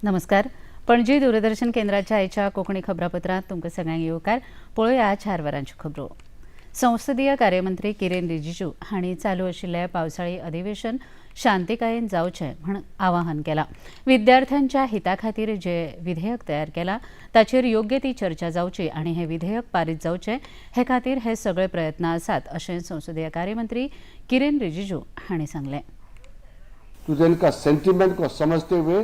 नमस्कार. पणजी दूरदर्शन केंद्राच्या आयच्या कोंकणी खबरापत्रांत तुमकां सगळ्यांक येवकार. पळोवया 4 वरांच्यो खबरो. संसदीय कार्यमंत्री किरेन रिजिजू हांणी चालू आशिल्लें पावसाळी अधिवेशन शांतिकायेन जावचें म्हूण आवाहन केलां. विद्यार्थ्यांच्या हिता खातीर जे विधेयक तयार केलां ताचेर योग्य ती चर्चा जावची आनी हें विधेयक पारीत जावचें हे खातीर हे सगळे प्रयत्न आसात, अशें संसदीय कार्यमंत्री किरेन रिजिजू हांणी सांगलें. स्टूडेंट का सेंटिमेंट को समझते हुए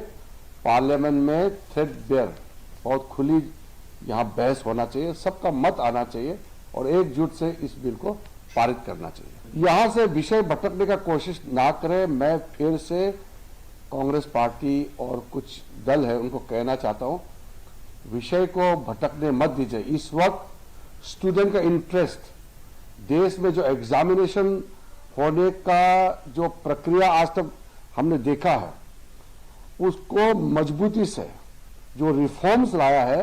पार्लियामेंट में थ्रेड बेयर, बहुत खुली यहाँ बहस होना चाहिए, सबका मत आना चाहिए और एकजुट से इस बिल को पारित करना चाहिए। यहाँ से विषय भटकने का कोशिश ना करें। मैं फिर से कांग्रेस पार्टी और कुछ दल है, उनको कहना चाहता हूँ, विषय को भटकने मत दीजिए। इस वक्त स्टूडेंट का इंटरेस्ट, देश में जो एग्जामिनेशन होने का जो प्रक्रिया आज तक हमने देखा है, उसको मजबूती से जो रिफॉर्म्स लाया है,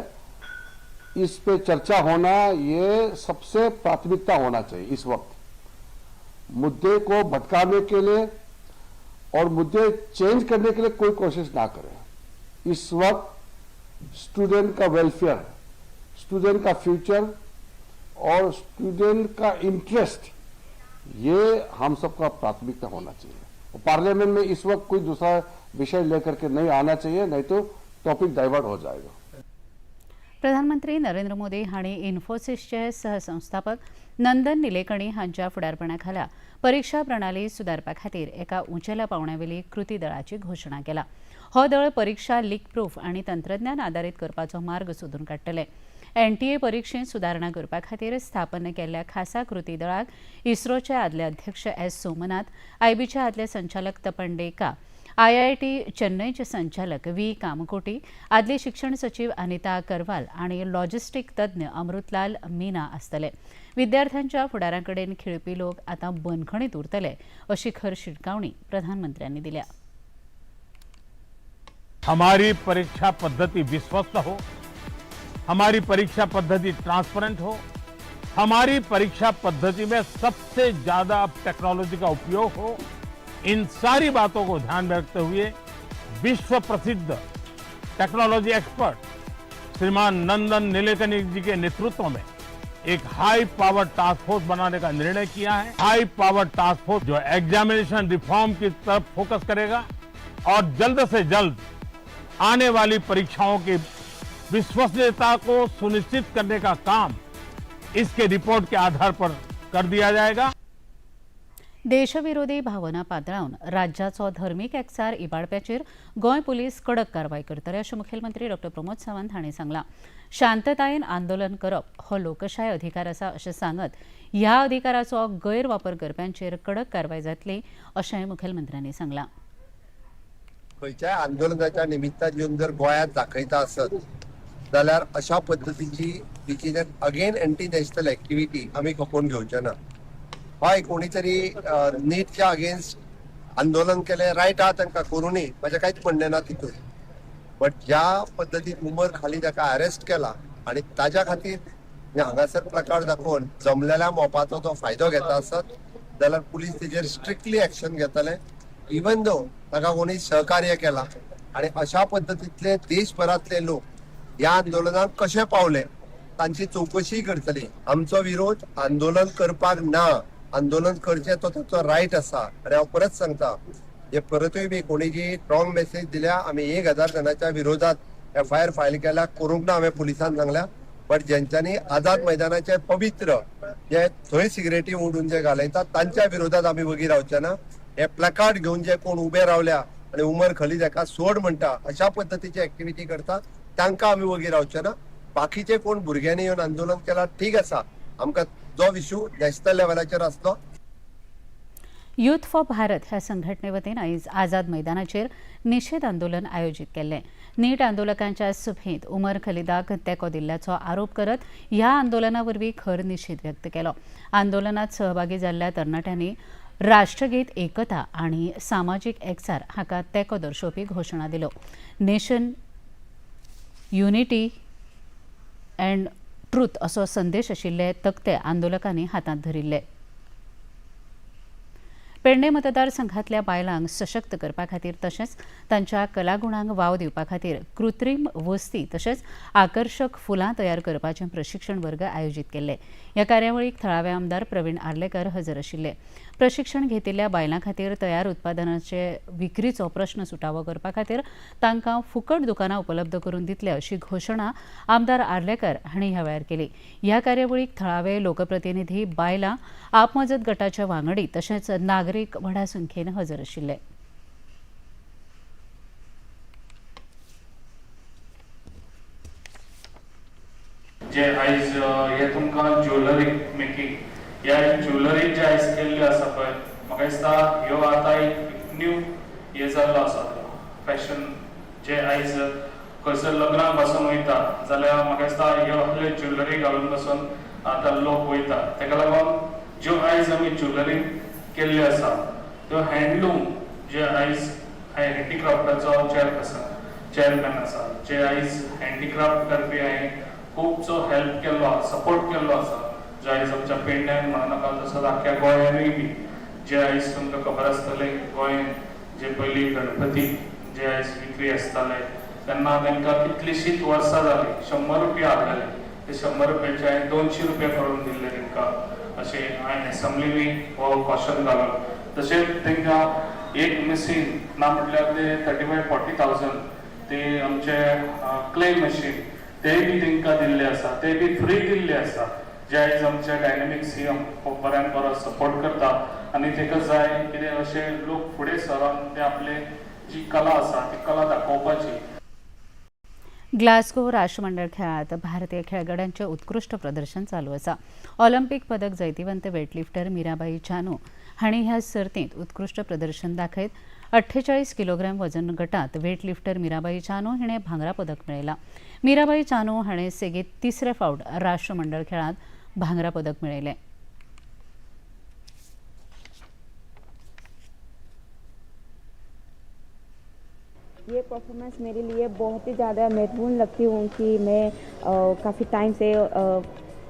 इस पे चर्चा होना ये सबसे प्राथमिकता होना चाहिए। इस वक्त मुद्दे को भटकाने के लिए और मुद्दे चेंज करने के लिए कोई कोशिश ना करें। इस वक्त स्टूडेंट का वेलफेयर, स्टूडेंट का फ्यूचर और स्टूडेंट का इंटरेस्ट, ये हम सबका प्राथमिकता होना चाहिए और पार्लियामेंट में इस वक्त कोई दूसरा विषय लेकर के नहीं आना चाहिए, नहीं तो टॉपिक डाइवर्ट हो जाएगा। प्रधानमंत्री नरेंद्र मोदी हांणी इन्फोसिसचे सहसंस्थापक नंदन निलेकणी हांच्या फुडारपणा खाला परिक्षा प्रणाली सुदारपा खातीर एका उंचेल्या पांवड्यावेली कृती दळाची घोशणा केला. हो दळ परिक्षा लीक प्रूफ आनी तंत्रज्ञान आदारीत करपाचो मार्ग सोदून काडटले. एनटीए परिक्षेत सुदारणा करपा खातीर स्थापन केल्ल्या खासा कृती दळाक इस्रोचे आदले अध्यक्ष एस सोमनाथ, आयबीचे आदले संचालक तपन डेका, आयआयटी चेन्नईचे संचालक व्ही कामकोटी, आदली शिक्षण सचिव अनिता करवाल आणि लॉजिस्टीक तज्ञ अमृतलाल मीना आसतले. विद्यार्थ्यांच्या फुडारा कडेन खेळपी लोक आतां बंदखणीत उरतले, अशी खर शिटकावणी प्रधानमंत्र्यांनी दिल्या. हमारी परीक्षा पद्धति विश्वस्त हो, हमारी परीक्षा पद्धति ट्रांसपेरेंट हो, हमारी परीक्षा पद्धति में सबसे ज्यादा टेक्नोलॉजी का उपयोग हो, इन सारी बातों को ध्यान में रखते हुए विश्व प्रसिद्ध टेक्नोलॉजी एक्सपर्ट श्रीमान नंदन नीलेकनी जी के नेतृत्व में एक हाई पावर टास्क फोर्स बनाने का निर्णय किया है। हाई पावर टास्क फोर्स जो एग्जामिनेशन रिफॉर्म की तरफ फोकस करेगा और जल्द से जल्द आने वाली परीक्षाओं की विश्वसनीयता को सुनिश्चित करने का काम इसके रिपोर्ट के आधार पर कर दिया जाएगा। देशविरोधी भावना पातळावन राज्याचो धर्मीक एकचार इबाडप्याचेर गोंय पुलीस कडक कारवाय करतले, अशें मुखेलमंत्री डॉ प्रमोद सावंत हांणी सांगलां. शांततायेन आंदोलन करप हो लोकशाय अधिकार आसा, अशें सांगत ह्या अधिकाराचो गैरवापर करप्यांचेर कडक कारवाय जातली, अशेंय मुखेलमंत्र्यांनी सांगलां. खंयच्याय आंदोलनाच्या निमित्तान येवन जर गोंयांत दाखयता आसत जाल्यार अशा पद्दतीची, which is again anti national activity, आमी खपोवन घेवचे ना. हय, कोणी तरी नीटच्या अगेन्स्ट आंदोलन केलें, रायट आहा, तांकां करूनी, म्हाजें कांयच म्हणणें ना तितून. बट ज्या पद्दतीन उमर खालीद हाका अरेस्ट केला आनी ताज्या खातीर हांगासर प्रकार दाखोवन जमलेल्या मोपाचो तो फायदो घेता आसत जाल्यार पुलीस तेजेर स्ट्रिक्टली एक्शन घेतले, इवन दो ताका कोणी सहकार्य केला. आणि अशा पद्दतीतले देशभरातले लोक ह्या आंदोलनात कशे पावले, तांची चौकशी करतली. आमचो विरोध आंदोलन करपाक ना. आंदोलन करचें तो ताचो रायट आसा. आनी हांव परत सांगता, जे परतूय बी कोणी जी रॉंग मेसेज दिल्या, आमी 1000 जाणांच्या विरोधात एफआयआर फायल केल्या, करूंक ना हांवें पुलिसान सांगल्या. बट ज्यांच्यानी आझाद मैदानाचे पवित्र जे थंय सिगरेटी ओडून जे घालयतात, तांच्या विरोधात आमी वगी रावचे ना. हे प्लॅकार्ड घेवन जे कोण उबे रावल्या आणि उमर खलीद हाका सोड म्हणटा, अशा पद्दतीची एक्टिविटी करता, तांकां आमी वगी रावचे ना. बाकीचे कोण भुरग्यांनी येवन आंदोलन केला, ठीक आसा. आमकां जो इशू नॅशनल लेवलाचेर आसलो. युथ फॉर भारत ह्या संघटने वतीन आयज आझाद मैदानाचेर निशेध आंदोलन आयोजीत केल्लें. नीट आंदोलकांच्या सभेंत उमर खलिदाक तेंको दिल्ल्याचो आरोप करत ह्या आंदोलना वरवीं खर निशेध व्यक्त केलो. आंदोलनात सहभागी जाल्ल्या तरणाट्यांनी राष्ट्रगीत, एकता आनी सामाजीक एकचार हाका तेंको दर्शोवपी घोशणा दिल्यो. नेशन, युनिटी अँड ट्रूथ असो संदेश आशिल्ले तकटे आंदोलकांनी हातांत धरिल्ले. पेडणे मतदारसंघातल्या बायलांक सशक्त करपा खातीर तशेंच तांच्या कलागुणांक वाव दिवपा खातीर कृत्रीम वस्ती तशेंच आकर्शक फुलां तयार करपाचें प्रशिक्षण वर्ग आयोजीत केल्ले. ह्या कार्यावळीक थळावे आमदार प्रवीण आर्लेकर हजर आशिल्ले. प्रशिक्षण घेतिल्ल्या बायलां खातीर तयार उत्पादनाचे विक्रीचो प्रश्न सुटावो करपा खातीर तांकां फुकट दुकानां उपलब्ध करून दितले अशी घोशणा आमदार आर्लेकर हांणी ह्या वेळार केली. ह्या कार्यावळीक थळावे लोकप्रतिनिधी, बायलां, आपमजत गटाचे वांगडी तशेंच नागरीक व्हडा संख्येन हजर आशिल्ले. जे आयज हे तुमकां ज्वेलरी मेकिंग ह्या ज्वेलरी जे आयज केल्ल्यो आसा पळय, म्हाका दिसता ह्यो आतां एक न्यू हे जाल्लो आसा फॅशन. जे आयज खंयसर लग्नाक पासून वयता जाल्यार म्हाका दिसता ह्यो असल्यो ज्वेलरी घालून पासून आतां लोक वयता. तेका लागून ज्यो आयज आमी ज्वेलरी केल्ल्यो आसा त्यो हँडलूम जे आयज हँडीक्राफ्टाचो चॅरमॅन आसा, जे आयज हँडीक्राफ्ट करपी हांवें खुबसो हेल्प केल्लो आसा, सपोर्ट केल्लो आसा. जो आयज आमच्या पेडण्यान म्हणो नाका तसोच आख्ख्या गोंयानूय बी जे आयज तुमकां खबर आसतलें, गोंयांत जे पयलीं गणपती जे आयज विक्री आसताले तेन्ना तांकां कितलींशींच वर्सां जालीं 100 रुपया आहलेले, ते 100 रुपयाचे हांवें 200 रुपया करून दिल्ले तांकां. अशें हांवें एसेंब्लीनूय हो क्वेश्चन घालून, तशेंच तांकां एक मशीन ना म्हटल्यार ते 35-40 थावजंड ते आमचे क्ले मशीन ते बी तांकां दिल्ले आसा, ते बी फ्री दिल्ले आसा. जे आयज आमचे डायनामीक सीएम खूब बऱ्यान बरो सपोर्ट करता आनी ताका जाय कितें अशे लोक फुडें सरोन ते आपले जी कला आसा ती कला दाखोवपाची. ग्लासगो राष्ट्रमंडळ खेळांत भारतीय खेळगड्यांचें उत्कृश्ट प्रदर्शन चालू आसा. ऑलिम्पीक पदक जैतिवंत वेटलिफ्टर मीराबाई चानू हांणी ह्या सर्तींत उत्कृश्ट प्रदर्शन दाखयत 48 किलोग्रॅम वजन गटात वेटलिफ्टर मीराबाई चानू हिणें भांगरा पदक मेळयलां. मीराबाई चानू हाणें सेगीत तिसरे फावट राष्ट्रमंडळ खेळांत भांगरा पदक मेळयलें. ये परफॉर्मेंस मेरे लिए बहुत ही ज़्यादा महत्वपूर्ण लगती हूँ कि मैं काफ़ी टाइम से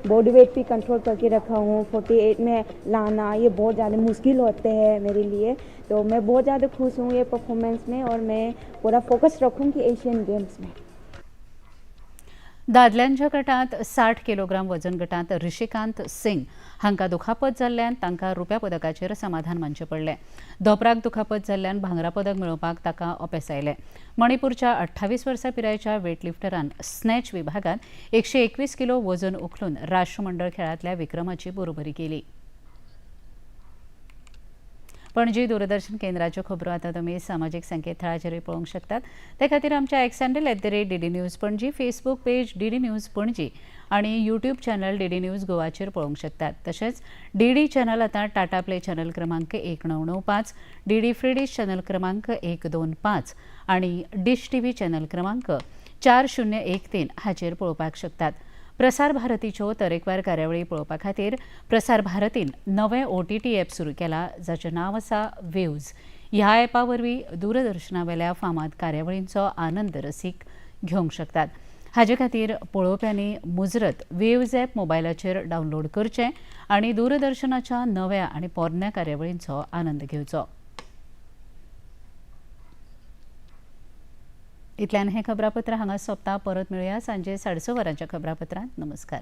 बॉडी वेट भी कंट्रोल करके रखा हूँ। 48 में लाना ये बहुत ज़्यादा मुश्किल होते हैं मेरे लिए, तो मैं बहुत ज़्यादा खुश हूँ ये परफॉर्मेंस में और मैं पूरा फोकस रखूँगी एशियन गेम्स में। दादल्यांच्या गटात 60 किलोग्राम वजन गटात ऋषिकांत सिंग हांकां दुखापत जाल्ल्यान तांकां रुप्या पदकाचेर समाधान मानचें पडलें. धोपराक दुखापत जाल्ल्यान भांगरा पदक मेळोवपाक ताका अपेस आयलें. मणिपूरच्या 28 वर्सां पिरायेच्या वेटलिफ्टरान स्नॅच विभागात 121 किलो वजन उखलून राष्ट्रमंडळ खेळांतल्या विक्रमाची बरोबरी केली. पणजी दूरदर्शन केंद्राच्यो खबरो आतां तुमी सामाजीक संकेतथळाचेरूय पळोवंक शकतात. ते खातीर आमच्या X handle @DD News Panaji, Facebook page DD News Panaji आनी यूट्यूब चॅनल डीडी न्यूज गोवाचेर पळोवंक शकतात. तशेंच डीडी चॅनल आतां टाटा प्ले चॅनल क्रमांक 1995, डीडी फ्री डिश चॅनल क्रमांक 125 आनी डिश टीव्ही चॅनल क्रमांक 4013 हाचेर पळोवपाक शकतात. प्रसार भारतीच्यो तरेकवार कार्यावळी पळोवपा खातीर प्रसार भारतीन नवें ओटीटी ॲप सुरू केला, जाचें नांव आसा वेव्ज. ह्या ॲपा वरवीं दूरदर्शनावेल्या फामाद कार्यावळींचो आनंद रसीक घेवंक शकतात. हाजे खातीर पळोवप्यांनी मुजरत वेव्ज ॲप मोबायलाचेर डावनलोड करचें आनी दूरदर्शनाच्या नव्या आनी पोरण्या कार्यावळींचो आनंद घेवचो. इतल्यान हें खबरापत्र हांगा सोंपता. परत मेळुया सांजे 6:30 वरांच्या खबरापत्रांत. नमस्कार.